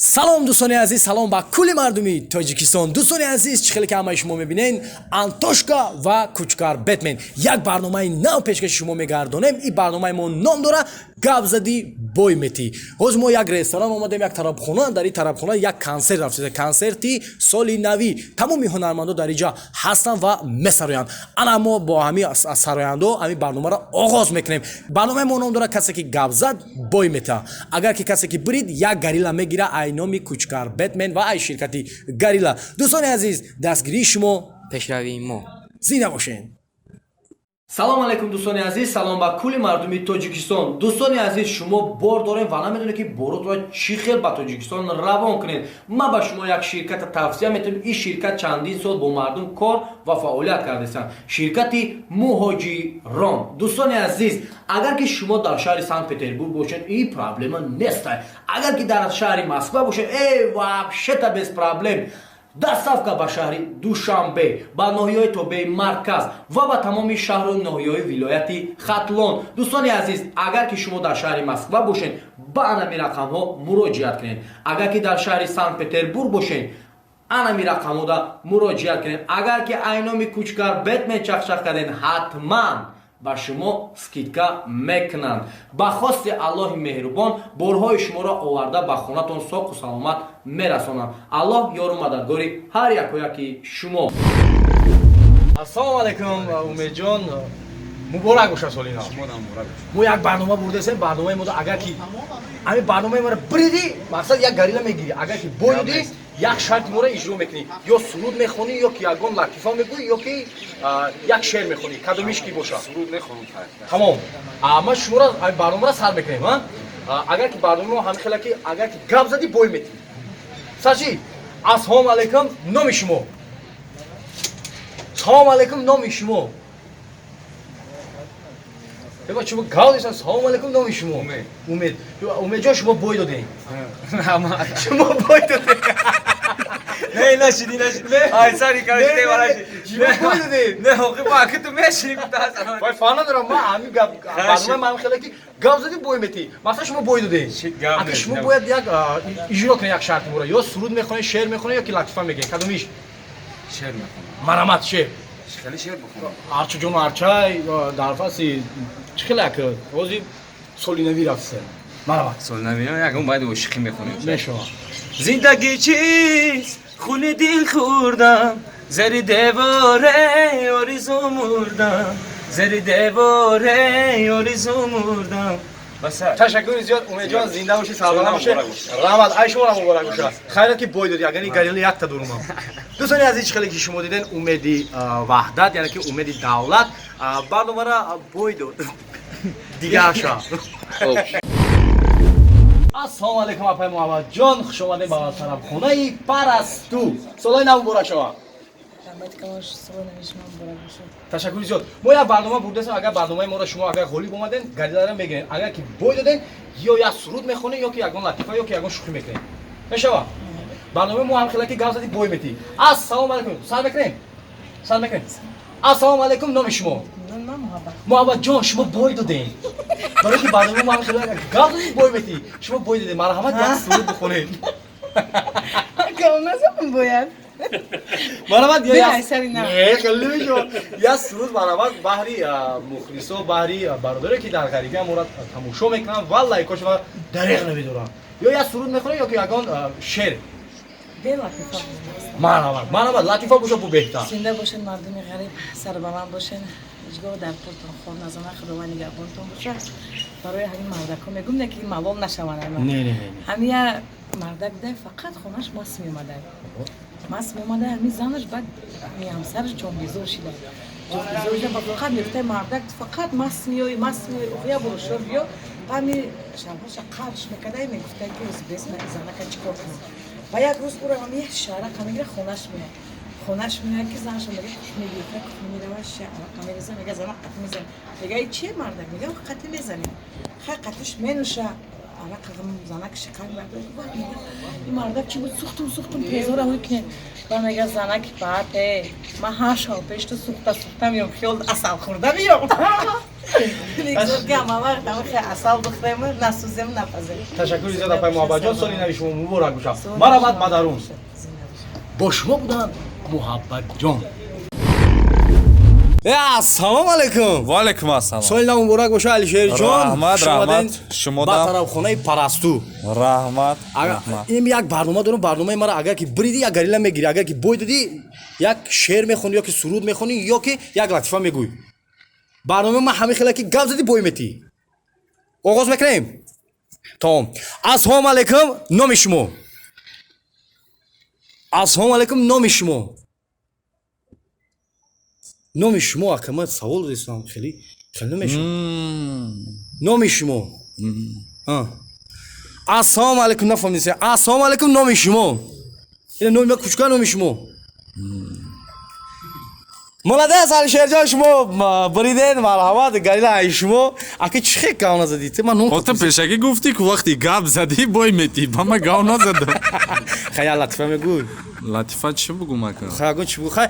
Салом, дӯстони азиз, салом ба кулли мардуми Тоҷикистон. Дӯстони азиз, чӣ хеле ки ҳамаи шумо мебинед, Антошка ва Кучкар Бэтмен як барномаи нав пешкаши шумо мегардонем. Ин барномаи мо ном дора «Гап задӣ, бой метӣ». Ҳозир мо як ресторан омадем, як тарабхона. Дар ин тарабхона як консерт рафтида, консерти соли навӣ. Тамоми ҳунармандо дар инҷа ҳастанд ва месароянд. Ана мо бо ҳамин сарояндо ҳамин барномаро оғоз мекунем. Барномаи мо ном дорад «Касе ки гап зад, бой мета». Агар ки касе ки бирид, як горилла мегира ай номи Кучкар Бэтмен ва ай ширкати Горилла. Дӯстони азиз, дастгирии шумо пешравии мо. Зинда бошед. Салом алейкум, дӯстони азиз, салом ба кулли мардуми Тоҷикистон. Дӯстони азиз, шумо бор дорем ва намедонед, ки боротро чӣ хел ба Тоҷикистон равон кунед. Ман ба шумо як ширката тавсия метавонам. Ин ширкат чандин сол бо мардум кор ва фаъолият кардастанд, ширкати Муҳоҷирон. Дӯстони азиз, агар ки шумо дар шаҳри Санкт Петербург бошед, ин проблема нест. Агар ки дар шаҳри Москва бошед, э, вообще-то без проблем. Доставка ба шаҳри Душанбе, ба ноҳияҳои тобеи марказ ва ба тамоми шаҳру ноҳияҳои вилояти Хатлон. Дӯстони азиз, агар ки шумо дар шаҳри Москва бошед, ба анами рақамҳо муроҷиат кунед. Агар ки дар шаҳри Санкт Петербург бошед, анами рақамҳода муроҷиат кунед. Агар ки ай номи Кучкар Бэтмен чахчах кардем, ҳатман ба шумо скидка мекунанд. Ба хости Аллоҳи меҳрубон, борҳои шуморо оварда, ба хонатон соқу саломат мерасонанд. Аллоҳ ёру мададгори ҳар якояки шумо. Ассалому алайкум, Умедҷон, муборак бошад соли нав. Мо як барнома бурдасем. Барномаи мо, агар ки ҳамин барномаи моро биридӣ, мақсад як горилла мегирӣ. Агар ки боидӣ, як шарти моро иҷро мекунӣ: ё суруд мехонӣ, ё ки ягон латифа мегӯӣ, ё ки як шеър мехонӣ, кадомиш ки бошад. Тамом. Ман шуморо барномаро сар мекунем. Агар ки барномаи мо ҳамин хела ки агар ки гап задӣ, бой метӣ. Сачи, ассалому алайкум, номи шумо? Салому алайкум, номи шумо? Еба, шумо гап дешан. Салому алайкум, номи шумо? Умед. Умед. Умедҷон, шумо бой додем, шумо бой додем. Не, нашиди, нашиди. Ай, сари, короче, не, бараши. Шумо бой додем. Не, охи, ба ки ту мешини, гуфта. Вай, фарқ надорам. Ман ҳамин гап, барномаи ман хеле ки гап задӣ, бой метӣ. Масалан, шумо бой додем. Шит, гап Ака, нест, шумо гап. бояд як иҷро кунед як шарти моро: ё суруд мехонед, шеър мехонед, ё ки латифа мегӯед, кадомиш? Шеър мехонам. Марамат, шеър. Хеле шеър бихонам? Арчаҷону арчай дар фасли чӣ хеле як ҳозир соли нави рафтсе, марамат. Соли нави ягон байд ошиқӣ мехонем. Мешавад. Зиндагӣ чист? Хуни дил хӯрдам, зери деворе оризу мурдам, зери деворе оризу мурдам. Басар. Ташаккури зиёд, Умедҷон, зинда бошӣ, сарбаланд бошӣ. Муборак бошад. Раҳмат, ай шуморо муборак бошад. Хайрат ки бой додӣ, агар ин горилла якта дурумам. Дӯстони азиз, чӣ хеле ки шумо диден, Умеди Ваҳдат, яъне ки Умеди Давлат, барномара бой дод. Дигар ша. Ассалому алайкум, апай Муҳаммадҷон, хуш омадем ба тарабхонаи Парасту. Солҳои нав муборак шавад. Раҳмати калон, соли нави шумо муборак бошад. Ташаккури зиёд. Мо як барнома бурдасем. Агар барномаи моро шумо агар ғолиб омаден, горилларо мегирен. Агар ки бой доден, ё як суруд мехонед, ё ки ягон латифа, ё ки ягон шӯхӣ мекунед. Мешава? Барномаи мо ҳам хела ки гап задӣ, бой метӣ. Ассалому алайкум, сар мекунем, сар мекунем. Ассалому алайкум, номи шумо? Номи ман Муҳаббат. Муҳаббатҷон, шумо бой додем, барои ки барномаи мо ҳам хела гап задӣ, бой метӣ. Шумо бой додем, марҳамат, як суруд бихонед. Калоназам бояд. Марҳамат, ё Бе, сари нав. Не, хеле намешавад. Як суруд, марҳамат, баҳри мухлисо, баҳри бародаре ки дар ғарибӣ моро тамошо мекунанд ва лайкошро дареғ намедоранд. Ё як суруд мехонед, ё ки ягон шеър. Бе, латифа. Марҳамат, марҳамат, латифа боша, бу беҳтар. Зинда бошед, мардуми ғариб, сарбаланд бошед, ҳеҷгоҳ дар портон хор назана, Худованд нигаҳбонтон бошад. Барои ҳамин мардакҳо мегӯм, не ки малол нашаванд. Не, не, не. Ҳамин я мардак будай, фақат хонаш маст меомадай, маст меомадай. Ҳамин занаш баъд, ҳамин ҳамсараш ҷонбезор шида, ҷонбезор шида. Ба фақат мегуфтай: «Мардак, фақат маст меои, маст меои, я буро шор биё». Ҳами шавҳарша қарш мекардай, мегуфтай ки бес занака чӣ кор кунам. Ба як рӯз ӯро ҳами як шарақа мегира, хонаш меояд, хонаш меояд ки занашо мега кухни биёфта, кухни мерава, арақа мереза, мега: «Зана, қати мезани». Мега: «И чие, мардак?» Мега: «Қати мезанем». Хай, қатиш менӯша арақа, занак шиқак бардошт. Мега: «Ин мардак чӣ буд? Сӯхтум, сӯхтум, пезора ҳуй кунед». Ба мега занаки: «Баъд э, ман ҳар шаб пеш ту сӯхта сӯхта меём, хиёл асал хӯрда меём». Бигзор ки ҳама вақт ҳамахе асал бихӯрем, насӯзем, напазем. Ташаккури зиёд, апай Муҳаббатҷон, соли нави шумо муборак бошад. Марҳамат, мадарун. Бо шумо буданд Муҳаббатҷон. Ассалому алайкум. Ва алайкум ассалом. Соли нав муборак боша, Алишерҷон. Раҳмат, раҳмат. Шумо ба тарафхонаи Парасту. Раҳмат. Ин як барнома дорам, барномаи мара агар ки бриди, як горилла мегири, агар ки бой додӣ, як шеър мехонӣ, ё ки суруд мехонӣ, ё ки як латифа мегӯӣ. Барномаи ман ҳамин хела ки гап задӣ, бой метӣ. Оғоз мекунем? Тамом. Ассалому алайкум, номи шумо? Ассалому алайкум, номи шумо? Номи шумо, ака, ман савол додистам, хеле хеле намешавад. Номи шумо? Ассалому алайкум, нафаҳмидед. Ассалому алайкум, номи шумо? Ина номи ма кучка, номи шумо? Молодец, Алишерҷон, шумо буридед, марҳамат, горилла ай шумо. Ака, чӣ хел гав назадӣ? Ту ман ном Ту пешакӣ гуфтӣ, ку вақти гап задӣ, бой метӣ, ба ман гав назадам. Хай, як латифа мегӯй. Латифа чӣ бугум, ака? Хай, ягон чӣ бугӯ. Хай,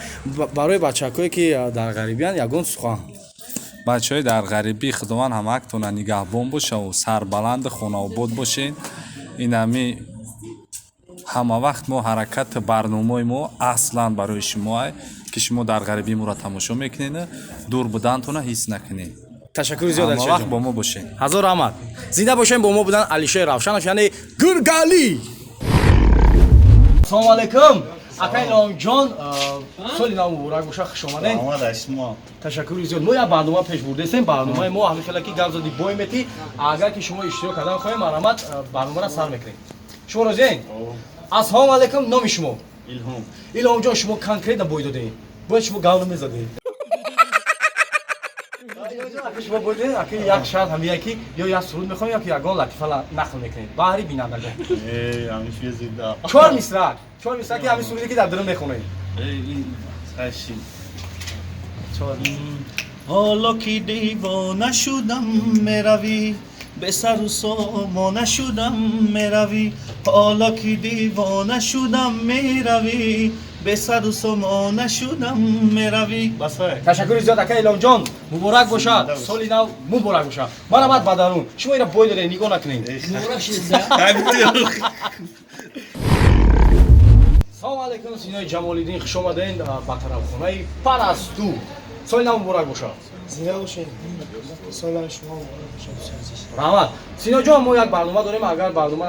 барои бачакое ки дар ғарибиянд, ягон сухан. Бачаҳои дар ғарибӣ, Худованд ҳамаактона нигаҳбон бошаву сарбаланду хонаобод бошед. Ин ҳами ҳама вақт мо ҳаракати барномаи мо аслан барои шумоа, ки шумо дар ғарибӣ моро тамошо мекунед, дур будантона ҳис накунед. Ташаккури зиёд, Ҳама вақт Алишерҷон. бо мо бошед. Ҳазор раҳмат, зинда бошем. Бо мо буданд Алишер Равшанов, яъне Гургали. Ассалому алайкум, акай Илҳомҷон, соли нав муборак боша, хуш омадед. Раҳмат аз шумо. Ташаккури зиёд. Мо як барнома пеш бурдастем. Барномаи мо ҳамин хела ки гап зади, бой метӣ. Агар ки шумо иштирок кардан хоҳем, марҳамат, барномаро сар мекунем. Шумо розиен? Ассалому алайкум, номи шумо? Илҳом. Илҳомҷон, шумо конкретно бой додед, бояд шумо гав намезадед. Шумо бой додед, аки, як шарт ҳамия ки ё як суруд мехонед, ё ки ягон латифа нақл мекунед баҳри бинандагон. Э, ҳамиш безида. Чор мисра, чор мисра, ки ҳамин суруде ки дар дурун мехонед. Хаши. Ҳоло ки девона шудам, меравӣ, бесару сомона шудам, меравӣ. Ҳоло ки девона шудам, меравӣ, бесару сомона шудам, меравӣ. Басай. Ташаккури зиёд, ака Илҳомҷон, муборак бошад, соли нав муборак бошад. Марҳамат, ба дарун. Шумо ира бой додед, нигоҳ накунед. Салому алайкум, Синои Ҷамолиддин, хуш омадед ба тарафхонаи Парасту. Соли нав муборак бошад. Зинда бошед. Соли шумо муборак бошад, дӯстони азиз. Раҳмат, Синоҷон. Мо як барнома дорем, агар барнома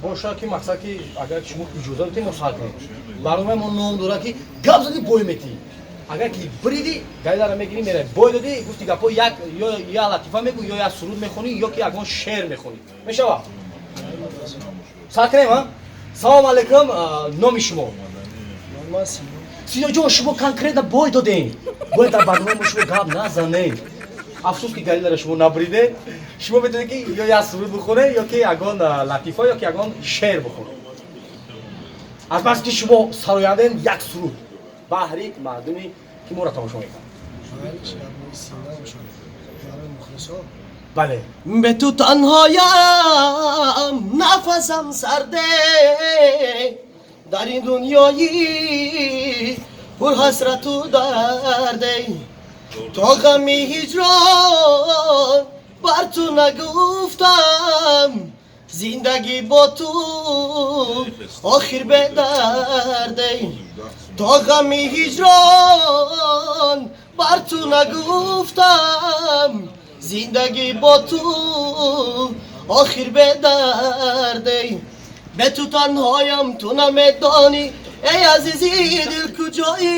бошад, ки мақсад ки агар шумо иҷоза бидед, мо сар кунем. Барномаи мо ном дорад ки гап задӣ, бой метӣ. Агар ки биридӣ, горилларо мегирӣ, меравӣ. Бой додӣ, гуфти гапҳо, як ё як латифа мегӯ, ё як суруд мехонӣ, ё ки ягон шеър мехонӣ. Мешавад, сар кунем? А, салому алайкум, номи шумо? Ман Сино. Синоҷон, шумо конкретно бой додем, бояд дар барномаи мо шумо гап назанед. Афсӯс ки горилларо шумо набридед. Шумо метавонед ки ё як суруд бихонед, ё ки ягон латифа, ё ки ягон шеър бихонед. Аз бас ки шумо сарояндаем, як суруд баҳри мардуме ки моро тамошо мекунанд. Зинда бошад. Барои мухлисо. Бале. Бе ту танҳоям, нафасам сарде, дар ин дунёи пурҳасрату дарде. То ғами ҳиҷрон бар ту нагуфтам, зиндагӣ бо ту охир бедарде. То ғами ҳиҷрон бар ту нагуфтам, зиндагӣ бо ту охир бедарде. Бе ту танҳоям, ту намедонӣ, эй азизи дил, куҷоӣ.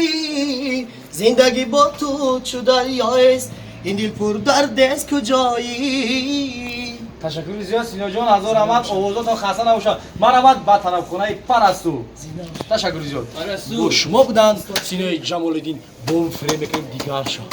Зиндагӣ бо ту чу дарёест, ин дил пурдардест, куҷоӣ. Ташаккури зиёд, Синоҷон, ҳазор раҳмат, овозотон хаста набошад. Марҳамат, ба тарафхонаи Парасту. Ташаккури зиёд. Бо шумо буданд Синои Ҷамолиддин. Бо фиреб мекунем дигар шаб.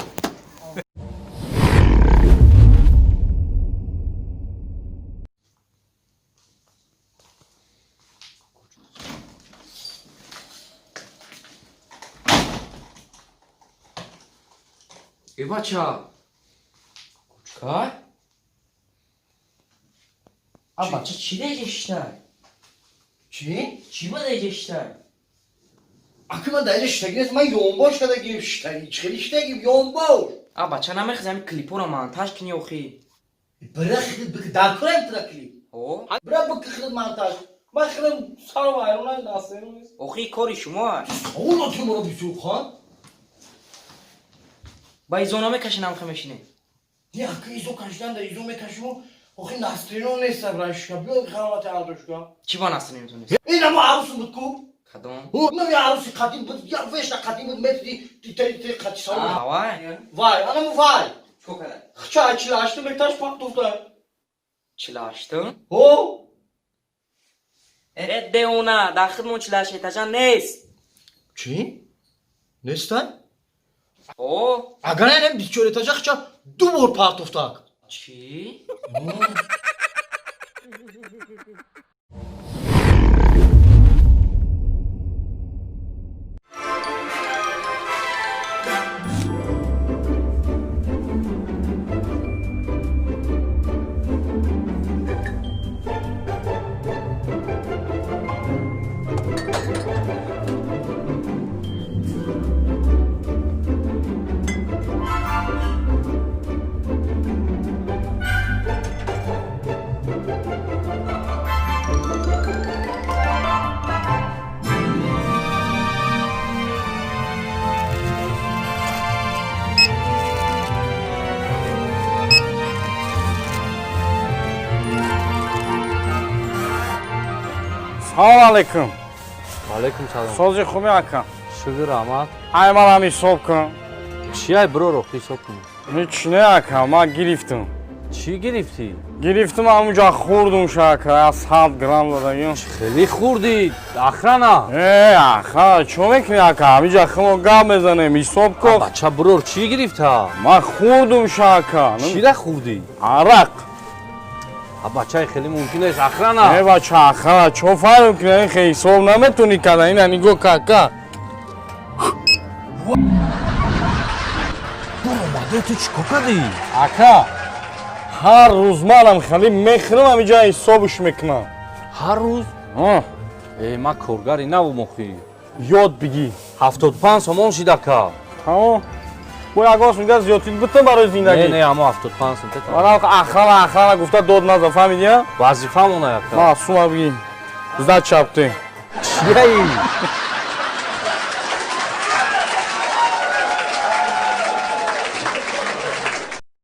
Э, бача, кай? А бача, чӣ деҷештай? Чӣ? Чӣ ба деҷештай? Аки, ман дар инҷа шиштагӣ нест, ман ёнбош кардагим. Шиштагӣ чӣ хели шиштагим? Ёнбош. А бача намехези ҳами клипоро монтаж кунӣ охи. Бира хид дар кураем тира клип. О? Бира бики хид монтаж. Ман хидам сару вайрона настроение нест. Охи кори шумо. Ола ту маро бисёр хон. Ба изо намекаши намхе мешине. Не, ака изо кашидан да изо мекашиму. Охи настроение нест рашка. Биё харамати ардошка. Чӣ ба настроение нест? Ина мо арусум буд ку? Кадом? Нами аруси қадим буд, я вешна қадим буд, методи ти қати савол. А, вай. Вай, анаму вай. Чӣ када? Хча 48 метаж пактуфта. 48? О? Э, деона, дар хидмон 48 этажа нест. Чӣ? Нестай? О? Агар янем 24 этажа хча ду бор партофтак. Чӣ? Салом алейкум. Алейкум салом. Сози хуби ака. Шукр раҳмат. Ай манам ҳисоб кун. Чи ай броро ҳисоб кун? Ҳеч не ака, ман гирифтам. Чӣ гирифтӣ? Гирифтам ҳамунҷа хӯрдум ша ака, аз 100 грамм додагим. Хеле хӯрдӣ, охрана. Э, охрана чо мекунӣ ака? Ҳаминҷа хумо гап мезанем, ҳисоб кун. Бача брор чӣ гирифта? Ман хӯрдум ша ака. Чира хӯрдӣ? Арақ. А бачаи хеле мумкин нест, охрана. Э бача, охрана чо фарқ мекунӣ? Ин хе ҳисоб наметонӣ карда. Ина нигоҳ кака. Омаде ту чӣ кор кардӣ? Ака, ҳар рӯз манам хеле мехӯрам, ҳаминҷа ҳисобш мекунам. Ҳар рӯз? Э, ман коргари навум охи. Ёд бигӣ. 75 сомон шид ака. Тамом. Бо ягон сумга зиёдтӣ битам барои зиндагӣ. Не, не, амо 75 сом тета. Манам охрана, охрана гуфта дод наза, фаҳмидӣ? Вазифамона ака. Ма сума бигӣ. Сдача бте. Чияи?